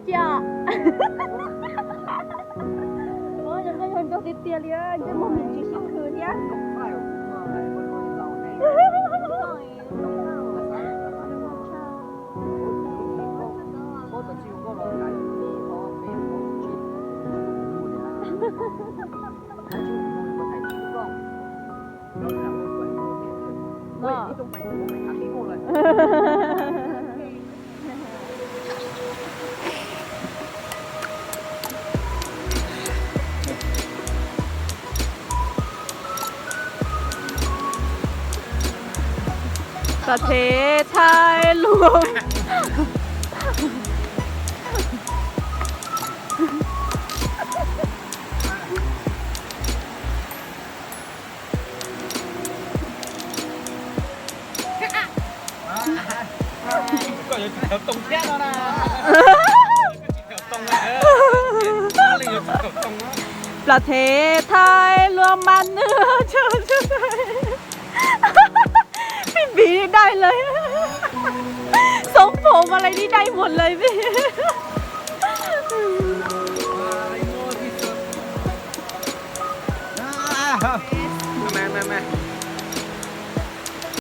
Tsiaj. Ua zoo nkauj zoo nraug tiag tiag li, ntsej muag me ntsis sib khw thiab. Plas thev thaij luag. Koj yuav tsum khaws tooj thiab no na. Koj tsis khaws tooj na. Koj yuav tsum khaws tooj na. Plas thev thaij luag mas nws, vib dai lawm. Xoob pom mas lawv vib dai mus lawm vib.